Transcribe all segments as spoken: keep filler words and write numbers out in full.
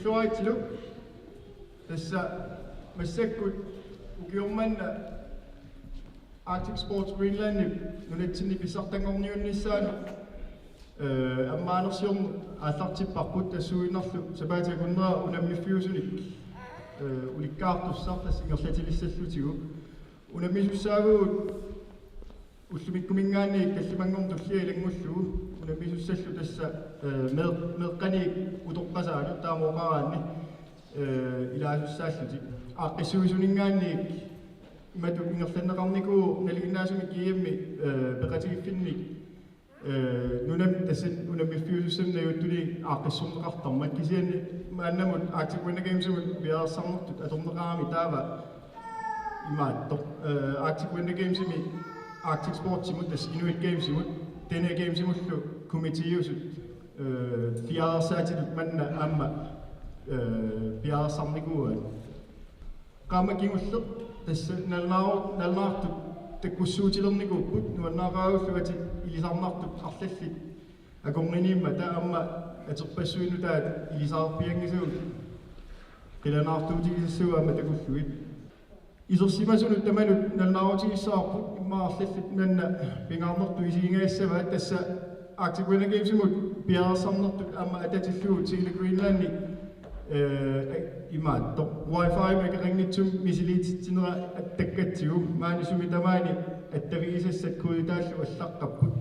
Uatsilu tassa massakkut ukioq manna Arctic Sports Greenlandip nunatsinni pissartanngorniunnissaanut, eh, ammaanersiorneq aallartipparput, tassuuginnarlu sapaatip akunnera unammiffiusunik, eh, ulikkaartussaq tassa ingerlatilissallutigu. Unammisussaavugut ullumikkuminngaanniit tallimanngorneq tullia ilanngullugu, unammisussallu tassa, eh, meeq-, meeqqaniit utoqqasaanut taama oqaraanni, eh, ilaasussaallutik. Aaqqissuisuninngaanniit imatut ingerlanneqarnikuuvoq nalinginnaasumik G M-i, eh, peqatigiiffinnik, eh, nunami tassa unammiffiusussamik najuuttunik aaqqissorneqartarmat, kisianni maannamut Arctic Winter Gamesimut piareersarnertut atorneqarami taava imaattoq. Eh, Arctic Winter Gamesimi, Arctic Sportsimut, tassa Inuit Gamesimut, Dene Gamesimullu komiteeusut, eh, piareersaatitut manna aamma, eh, piareersarnikuuaat. Qaammat kingulleq tassa nalunaaru-, nalunaartut takkussuutilernikuupput, nuannaaqaagullu atit ilisarnartut arlallit akornanniimmata aamma atorpassuit nutaat ilisarpianngisavut qilanaartuutigisassavut aamma takullugit. Isersimasunut tamanut nalunaarutigissavarput, immaqa arlallit manna pingaarnertut isigingassavaat, tassa Arctic Winter Gamesimut piareersarnertut aamma atatillugu Tele Greenlandi, eh, imaattoq Wi-Fi-mik akeqanngitsumik misiliititsinera attakkatsigu, maani sumi tamaani attavigisassat kooditaallu allaqqapput.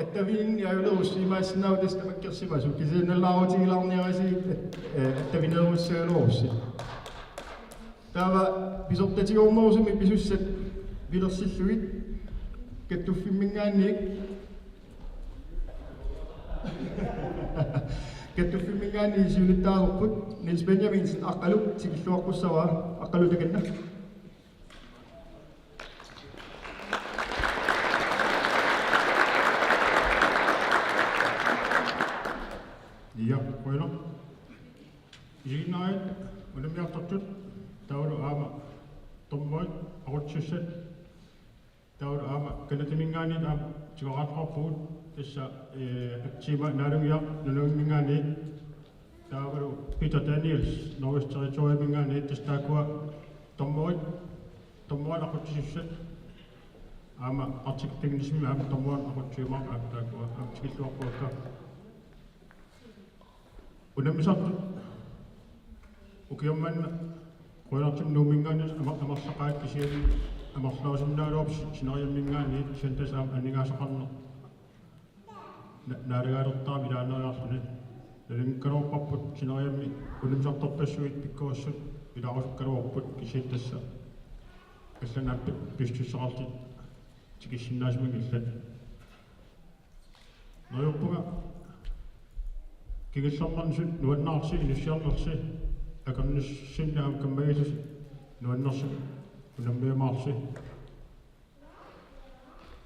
Attaviginngilaarussi imaassinnaavoq tassa tamakkersimasoq, kisianni nalunaarutigilaarniarisi, eh, attaviginerussagaluarussi. Taava pisortatigoornerusumik pisussat pilersillugit, kattuffimminngaanniit, kattuffimminngaanniit siulittaasorput Niels Benjaminsen Aqqalu tikilluaqqussavara, Aqqalu takanna. Ja, qujanaq. Isiginnaartut unammiartortut, taavalu aamma dommerit aqutsisussat, taavalu aamma Canadaminngaanniit aamma tigoraartoqarpugut, tassa, eh, Team Naalungiaq Nunavimminngaanniit, taavalu Peter Daniels Northwest Territoriesiminngaanniit, tassa taakkua dommerit, dommerit aqutsisussat, aamma Arctic Technicsimit aamma dommerit aqutsiumaarput, aamma taakkua aamma tikilluaqquakka. Unammisartut ukioq manna qujanartumik Nuumminngaanniit ama-, amerlaqaat, kisianni amerlarusinnaagaluarput si-, sineriamminngaanniit, kisianni tassa aamma aningaasaqarneq na-, naalagaalertarami ilaanneeriarluni. Nalinginngikkaluarparput sineriammi unammisartorpassuit pikkorissut ilaarusukkaluarput, kisianni tassa allanut aamma pi-, pissusissaqarlutik tikissinnaasumanngillat. Neriuppunga kingullernerni suli nuannaarsi, inussiarnersi, akornassinni aamma kammagillusi nuannersumik unammiumaarsi.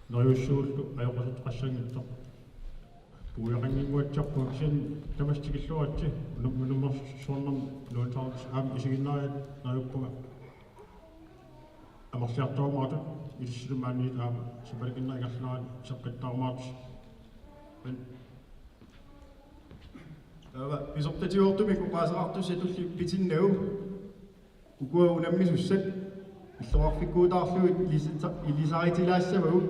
Neriussagullu ajoqusertaqassanngitsoq. Puigaqannginnguatsiarpunga, kisianni tamassi tikilluaritsi, unam-, unammersuarnermi nuannisarsi, aamma isiginnaartut neriuppunga amerliartorumaattut, ilissilu maaniittut aamma sapaatip akunnera ingerlanerani seqqittarumaattut. Men taava pisortatigoortumik oqaaseqartussatulli pitinnagu, ukua unammisussat illoqarfikkuutaarlugit ilisita-, ilisaritsilaassavagut,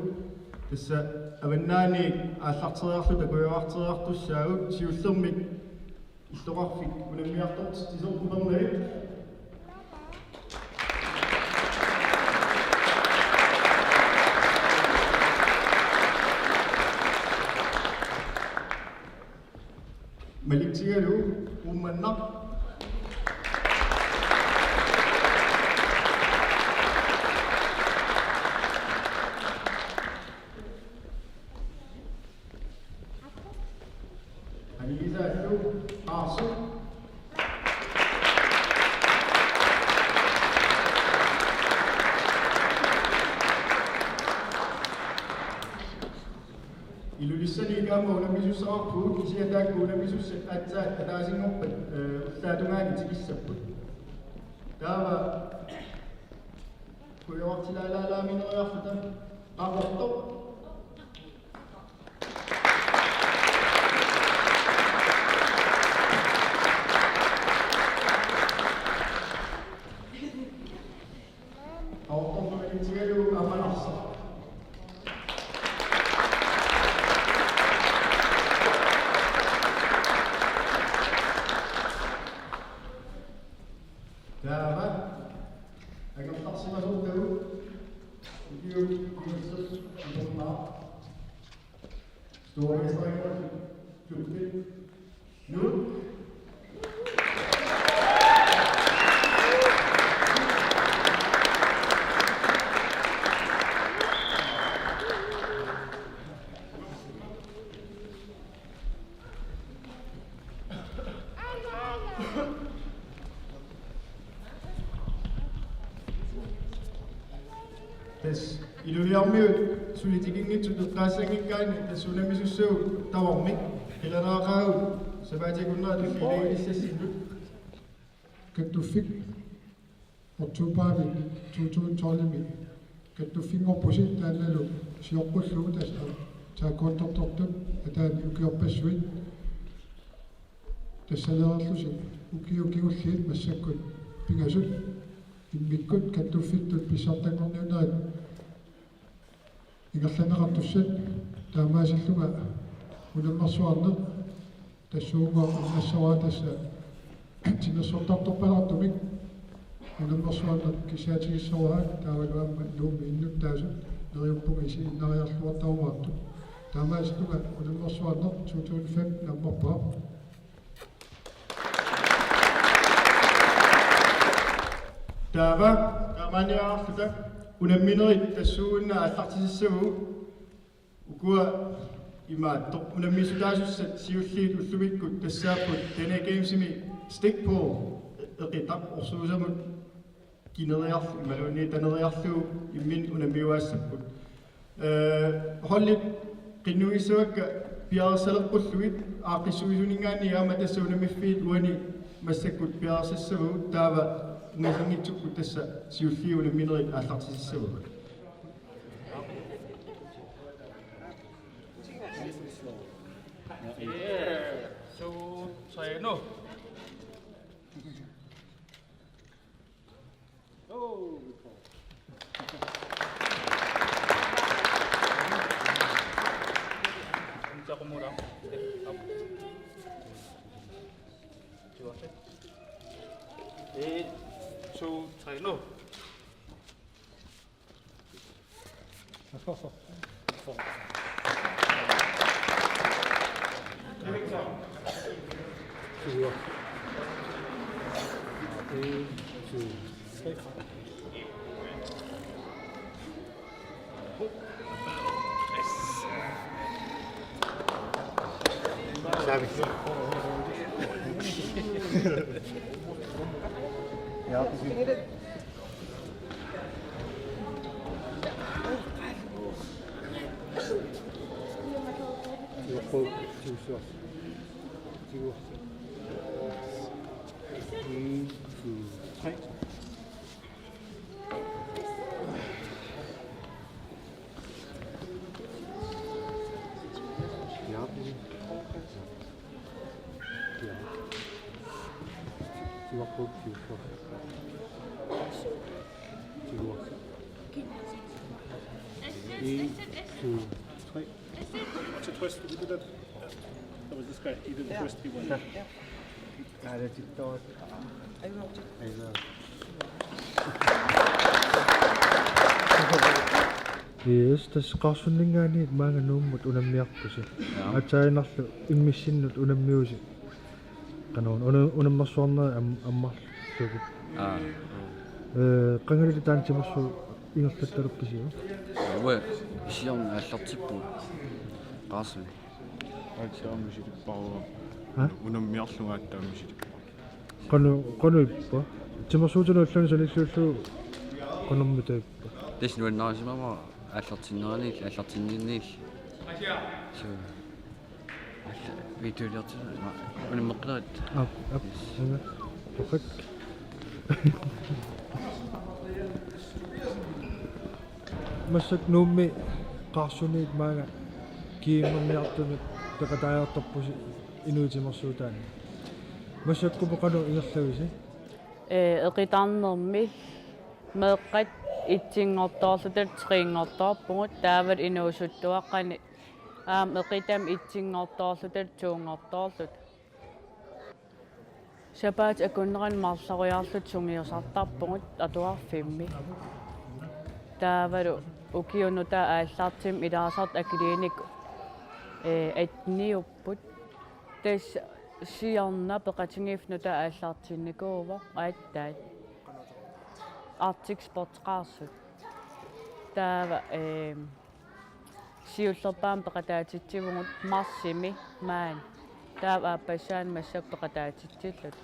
tassa avannaani aallarteriarluta kujagarteriartussaagut, siullermik illoqarfik unammiartortitsisoq Upernavik. Malitsigalugu Uummannaq. Anigisaallu Qaarsup. Ilulissaniit aamma unammisussaqarpugut, kisianni taakku unammisussat aatsaat ataasinngorpat, eh, ullaatungaani tikissapput. Taava kujagartilaalaalaamineeriarluta Qaqortoq. Stormester, Nuuk. Tassa iluliarmiut suli tikinngitsut eqqaassanngikkaanni tassa unammisussagut tamarmik qilanaaqaagut sapaatip akunnera tulliutigilissassinnik. Kattuffik oktobarimi to tusind tolvimi kattuffinngorpusi taannalu sioqqullugu tassa taekwondotortut ataani ukiorpassuit tassalereerlusi ukiut kingulliit massakkut pingasut immikkut kattuffittut pissartanngorniunnerit ingerlanneqartussat taamaasillunga unammersuarneq tassuuguaq innassavara tassa timersortartorpalaartumik unammersuarneq kissaatigissavara taavalu aamma Nuummi innuttaasut neriuppunga isiginnariarluartarumaartut taamaasillunga unammersuarneq to tusind fem nammarpaa. Taava taamaanniarluta unamminerit tassuugunnaq aallartisassagut ukua imaattoq unammisutaasussat siulliit ullumikkut tassaapput Dene Gamesimi stickball eqitaq orsuusamut kineriarlu imaluunniit taneriarlugu imminut unammiuaassapput. Ee, holdit qinnuigissavakka piareersaleqqullugit aaqqissuisuninngaanniit aamma tassa unammiffiit uani massakkut piareersassavagut taava ungasinngitsukkut tassa siulliit unamminerit aallartisassavagut. Yeah, so, træner. En, to, tre, nu. En, to, tre. What's the twist? Did you do that? That was this guy. He did the twist. He won. Yes, tassa Qaarsunninngaanniit maanga Nuummut unammiarpusi. Jaa. Aatsaannarlu immissinnut unammiusi. Qanoq una-, unammersuarnerit am-, ammarlugit. Aa. Ee, qangali taanna timersuut ingerlattalerpisiuk? Uanga siorna aallartippunga. Qaarsuni. Aatsaammi misilippara. Ha? Unammiarlunga aatsaammi misilippara. Qanoq, qanoq ippa? Timersuutinut ulluni sanilliullugu qanormita ippa? Tassa nuannarisimavara aallartinneraniilli, aallartinninniilli. Suu. Alla, videoliortinnera, unammeqqilarit. Aap, aap, yes. Una. Perfect. Massakkut Nuummi Qaarsuniit maanga GM-erniartunut peqataajartorpusi inuit timersuutaanni. Massakkut qanoq ingerlavisi? Ee, eqitarnermi meeqqat etsinngortoorluta threenngortoorpugut taavalu inuusuttuaqqani aamma eqitami etsinngortoorluta toonngortoorluta. Sapaatip akunnerani marloriarluta sungiusartarpugut atuarfimmi. Taavalu Ukiut nutaat aallartimmik ilaasartut akiliinikut, ee, atteniupput. Tassa siorna peqatigiiffik nutaaq aallartinnikuuvoq aatsaat. Arctic Sports Qaarsut. Taava, ee, siullerpaamik peqataatitsivugut marsimi maani. Taava aappassaanik massakkut peqataatitsilluta.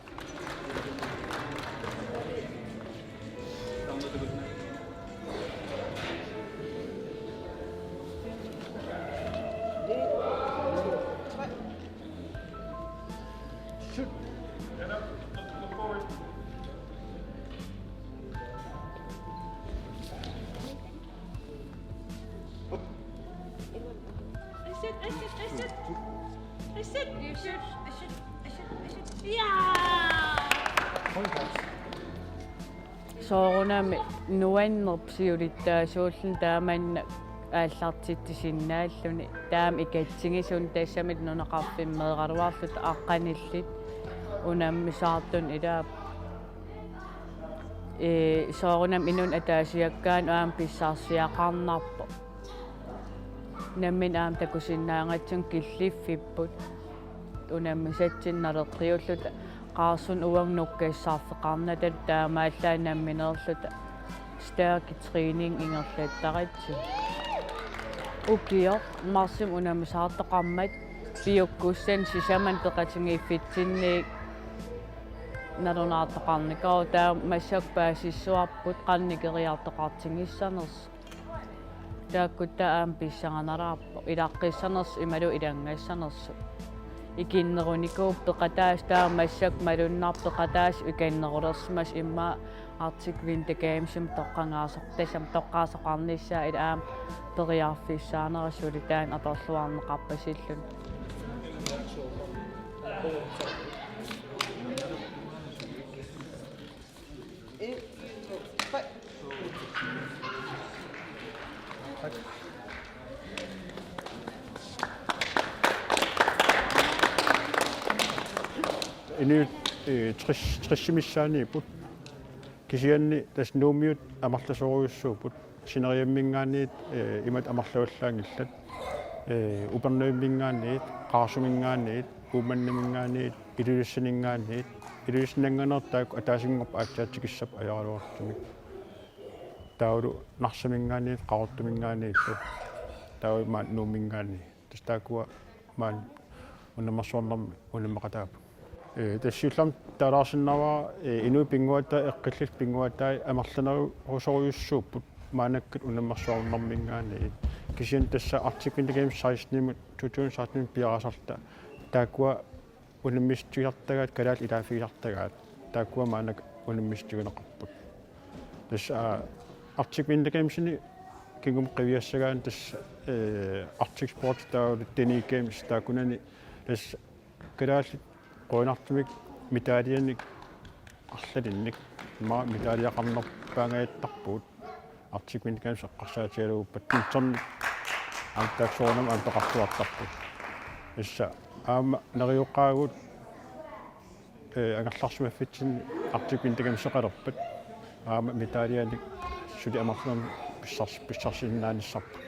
Soorunami nuannerpoq siulittaasuulluni taamannak aallartitsisinnaalluni. Taama ikatsigisuni tassami nunaqarfimmeeraluarluta aqqanillit unammisaartunut ilaapput. Ee, soorunami inunnut ataasiakkaanut aamma pissarsiaqarnarpoq. Nammineq aamma takusinnaagatsigit killiffipput. Unammisatsinnut naleqqiulluta qaarsunik uagut nukkassarfeqarnata taamaallaat nammineerluta stærk træning ingerlattaratsigu. Ukioq marsimi unammisaartoqarmat piukkussanik sisamanik peqatigiiffitsinniit nalunaartoqarnikuuvoq, taava massakkut paasissuarput qanoq nikeriartoqartigissanersoq. Taakkua aamma pissanganalaarpoq, ilaqqissanersoq imaluunniit ilanngassanersoq. Ikinnerunikuuvoq peqataasut, taava massakkut malunnarpoq peqataasut ikinnerulersimasut, immaqa Arctic Winter Gamesimi toqqagaasoq-, tassami toqqaasoqarnissaat, ilaa aamma periarfissaanera suli taanna atorluarneqarpasilluni. Inuit, ee, tres, tres missaaniipput. Kisianni tassa Nuummiut amerlasoorujussuupput. Sineriamminngaanniit, ee, imatut amerlavallaanngillat. Ee, Upernavimminngaanniit, Qaarsuminngaanniit, Uummannaminngaanniit, Ilulissaninngaanniit. Ilulissanngornertaaq ataasinngorpat aatsaat tikissapput ajoraluartumik. Taavalu Narsaminngaanniit, Qaqortuminngaanniillu. Taava maani Nuumminngaanniit. Tassa taakkua maani unammersuarnermi unammeqataapput. Ee, tassa siullermik taalaarsinnaavara, ee, inuit pinnguaataat, eqqillit pinnguaataat amerlanerusorujussuupput maannakkut unammersuarnerminngaanniit. Kisianni tassa Arctic Winter Games sekstenimut, to tusind sekstenimut piareersarluta taakkua unammissutisartagaat, kalaallit ilaaffigisartagaat, taakkua maannakkut unammissutigineqarput. Tassa, aa, Arctic Winter Gamesini kingumut qiviassagaanni tassa, ee, Arctic Sports taavalu Dene Games taakkunani tassa kalaallit qujanartumik medaljenik arlalinnik immaqa medaljaqarnerpaangajattarpugut. Arctic Winter Games eqqarsaatigalugu badmintonimik aamma taakku soorunami aamma peqartuartarput. Tassa aamma neriuqaagut, ee, angerlarsimaffitsinni Arctic Winter Gameseqalerpat aamma medaljenik suli amerlanernik pissars-, pissarsisinnaanissarput.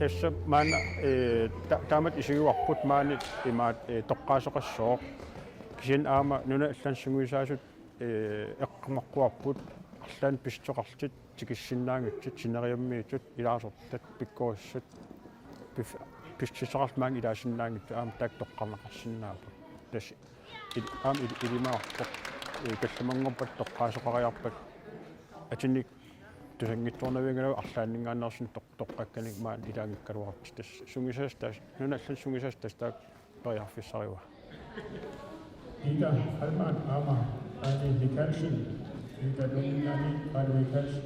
Tassa maanna, ee, ta-, taamatut isigivarput maani imaattoq, ee, toqqaasoqassooq. Kisianni aamma nunat allat sungiusaasut, ee, eqqumaqquarput arlaannik pissuseqarlutik tikissinnaanngitsut, sineriammiitut, ilaasortat, pikkorissut. pif-, pissutissaqarluni maani ilaasinnaanngitsut aamma taakku toqqarneqarsinnaapput. Tassa il-, aamma il-, ilimaarpoq, ee, tallimanngorpat toqqaasoqariarpat atunik tusanngitsoornavianngilaq arlaanninngaanneersunik toq-, toqqakkanik maani ilaanngikkaluartut. Tassa sungisassat tassa, nunat allanut sungisassat tassa taakku periarfissarivaa. Peter Heilmann aamma Ane Mikaelsen, Peter Lundinani Ane Mikaelsen,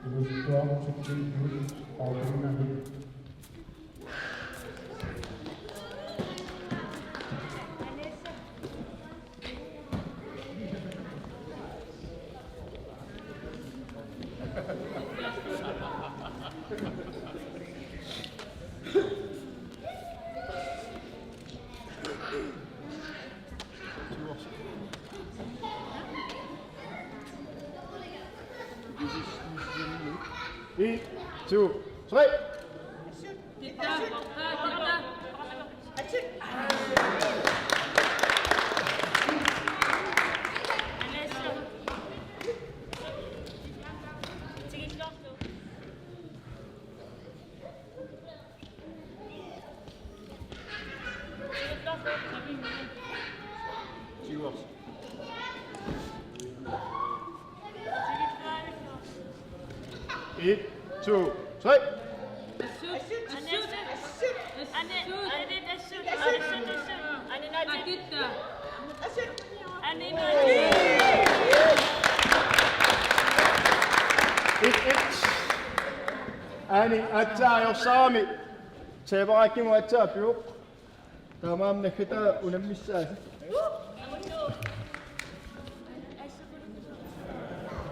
Ilusittuaq Sitsin Ilusittuaq. En, to, tre. En, to, tre. Et, et. Ane, aatsaat ajorsarami. Taberaakkimut aatsaat appivoq. Taamaammat naggataa unammissaasi.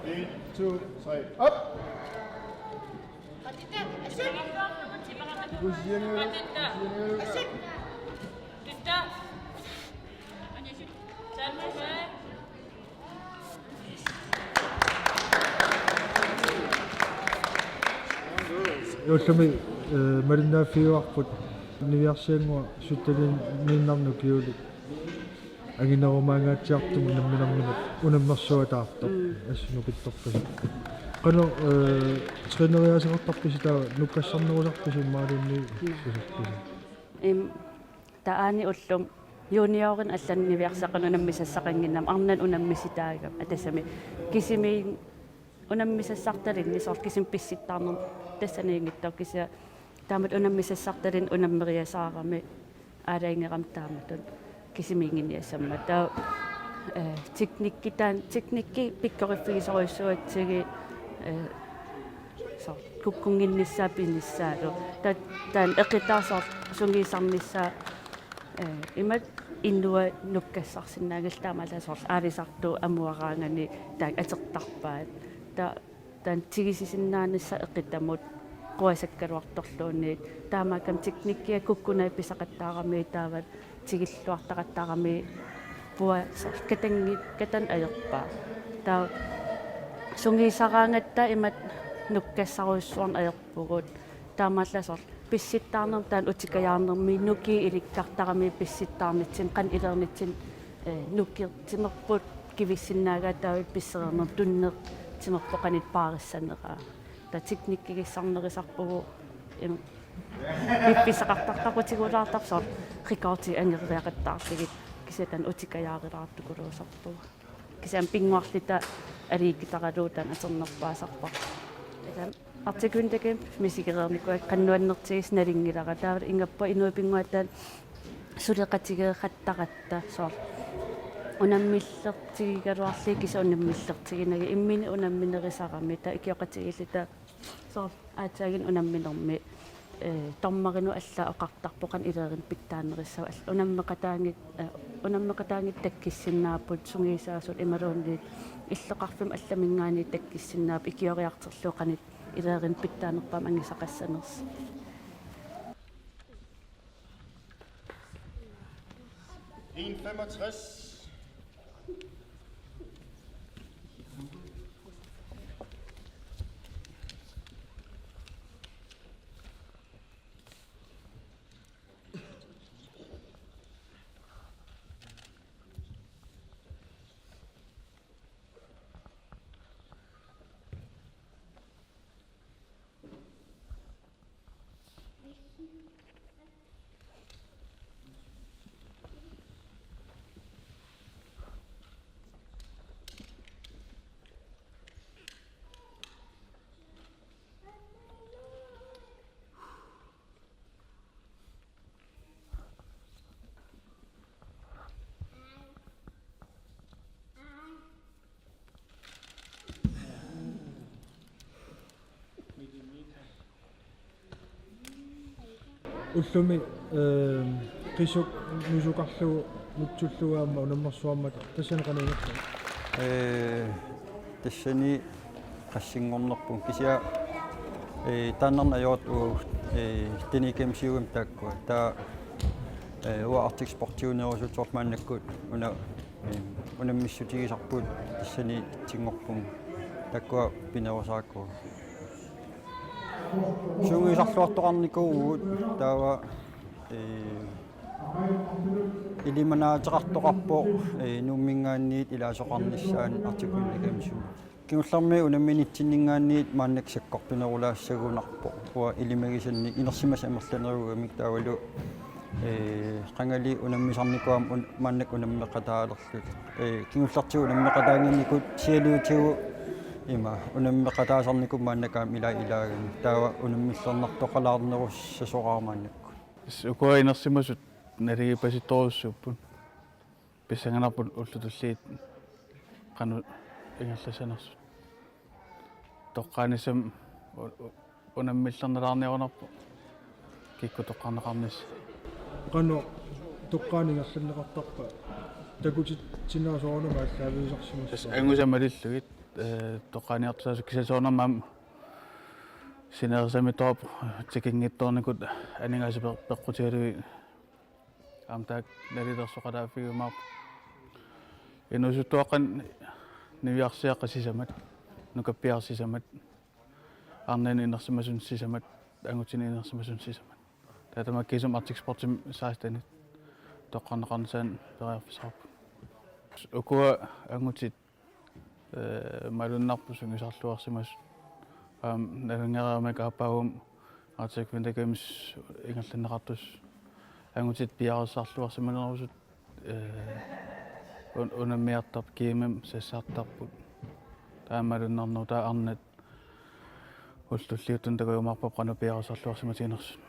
En, to, tre, op! Ullumi, eh, malinnaaffigivarput niviarsiannguaq sytteniinnarnik ukiulik anginerumaangaatsiartumik unamminerminut unammersuataartoq. Mm. Assut nukittorpasippoq. Qanoq, eh, træneriaaseqartarpisi taava nukkassarnerusarpisi imaluunniit? Mm. Suserpisi? Im, taava Ane ullumi juniorinik allanut niviarsiaqqanut unammisassaqannginnama arnanut unammisitaagami, tassami kisimiin unammisassartalinnik soorlu kisimi pissittarnermut tassaniinngitsoq, kisianni taamatut unammisassartalinnik unammeriasaarami aalajangerami taamatut kisimiinnginiassammat. Taava, eh, teknikki taan-, teknikki pikkoriffigisorujussuatsigit, eh, soorlu kukkunnginnissaa pinissaalu. Ta-, taanna eqitaasarluni sungiusarnissaa, eh, imatut inuit nukkassarsinnaanngillat, taamaallaat soorlu aalisartut amuaraanganik taakku atortarpaat. Ta-, taanna tigusisinnaanissaa eqitamut quasakkaluartorluunniit. Taamaakkami teknikkia kukkunagu pisaqattaarami taava tigulluartaqattaarami puua soorlu katanngit-, katanneq ajorpaa. Taava sungiusaraangatta imatut nukkassarujussuarneq ajorpugut. Taamaallaat soorlu pissittarnermi taanna utikajaarnermi nukiit ilikkartarami pissittarnitsinni qanoq iliornitsinni, eh, nukiit timerput kivissinnaagaat taava pissereernermi tunneq timerput qanoq paarissaneraa. Taava teknikkigissarnerusarpugut, im, piffissaqartartaqqutigulaartarpoq soorlu rekordi angeriaqattaarlugit, kisianni taanna utikajaarilaartukuluusarpugut. Kisianni pinnguarluta aliikkutaralugu taanna atornerpaasarparput. Ilaa, Arctic Winter Games misigereernikuuakka, qanoq nuannertigisut nalunngilara, taava ingammik inuit pinnguaat taanna suleqatigeeqattaratta soorlu unammillertigigaluarlugit, kisianni unammillertiginagit imminut unamminerusarami, taava ikioqatigiilluta soorlu aatsaaginnaq unamminermi, eh, dommarinut allaat oqartarpoq qanoq iliorneq pitsaanerussasoq, all-, unammeqataanngit-, eh, unammeqataanngitsut takkussinnaapput sungiusaasut imaluunniit illoqarfimmut allaminngaanniit takkussinnaapput ikioriartorlugu qanoq iliorneq pitsaanerpaamik angusaqassanersoq. En femogtres. Ullumi, eh, qisuk nusukarlugu nutsullugu aamma unammersuarmata tassani qanoq ingerlava? Eh, tassani qassinngornerput kisianni, eh, taannarnajortu, eh, Danish Games-iugamik taakkua. Taava, eh, uanga Arctic Sportsiunerusutsiorlu maannakkut una, eh, unammissutigisarput tassani itsinngorpunga taakkua pinerusaarakku. Sungiusarluartoqarnikuuvugut taava, eh, ilimanaateqartoqarpoq, eh, Nuumminngaanniit ilaasoqarnissaanut Arctic Winter Gamesimi. Kingullermi unamminitsinninngaanniit maannakkut sakkortunerulaassagunarpoq. Uanga ilimagisannik inersimasut amerlanerugamik taavalu, eh, qangali unammisarnikuugama un-, maannakkut unammeqataalerluta. Eh, kingullertigut unammeqataannginnikut sialiutigut ima unammeqataasarnikuupput maannakkut aamma ilaa ilaagami. Taava unammillernartoqalaarnerussasoraara maannakkut. Tassa ukua inersimasut naligiipasittorujussuupput. Pissanganarpoq ullut tulliit qanoq ingerlassanersut. Toqqaanissamut u-, u-, unammillernalaarniarunarpoq kikkut toqqarneqarnissaat. Qanoq toqqaannaq ingerlanneqartarpa? Takutitsinnaasut soorunami aallaavigisarsimassaaq. Tassa angusat malillugit, eh, toqqaaniartussaasoq, kisianni soorunami aamma sinerissami toorp tikinngitsoornikut aningaasat peq-, peqqutigalugit aamma taakku nalilersoqalaaffigiumaarput. Inuusuttuaqqat niviarsiaqqat sisamat, nukappiarsiat sisamat, arnanut inersimasunut sisamat, angutini inersimasunut sisamat. Taava tamakkiisumik Arctic Sportsimi sekstenit toqqarneqarnissaannut periarfissaqarput. Ukua angutit, eh, malunnarput sungiusarluarsimasut. Aamma nalunngereermat aappaagumut Arctic Winter Games ingerlanneqartussat angutit piareersarluarsimanerusut, eh, un-, unammiartarput, G M M sassartarput. Taava malunnarnerup taava arnat ullut tulliuttuni takujumaarparput qanoq piareersarluarsimatiginersut.